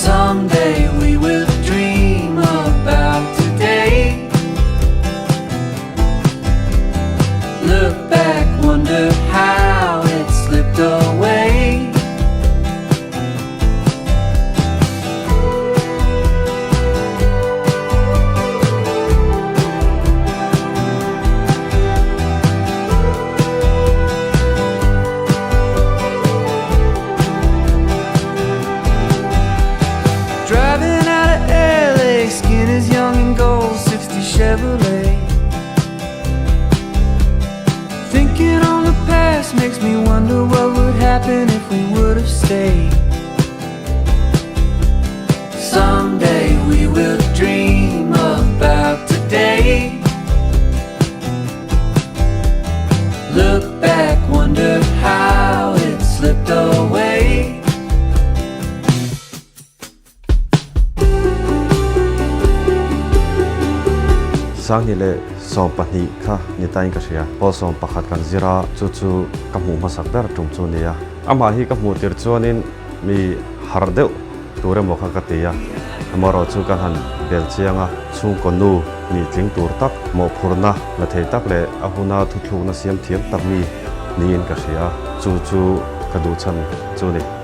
Someday we will dream about today. Look back, wonder how it slipped away. Driving out of LA, skin is young and gold, 60 Chevrolet. Thinking on the past makes me wonder what would happen if we would have stayed. Someday we will dream about today. Look back, wonder how it slipped away. Sanghnih leh 12 kha ni tain ka hria. Pawl 11 kan zir a, chu chu ka hmuh hmasak ber tum chu a ni a. Amah hi ka hmuh tir chuanin mi harh deuh tur emaw kha ka ti a, amaherawh chu kan han bel chiang a, chhungkaw nu nih tling tur tak, mawhphurhna la thei tak leh a huna thuthlukna siam thiam tak mi niin ka hria a, chu chu ka duh chhan chu a ni.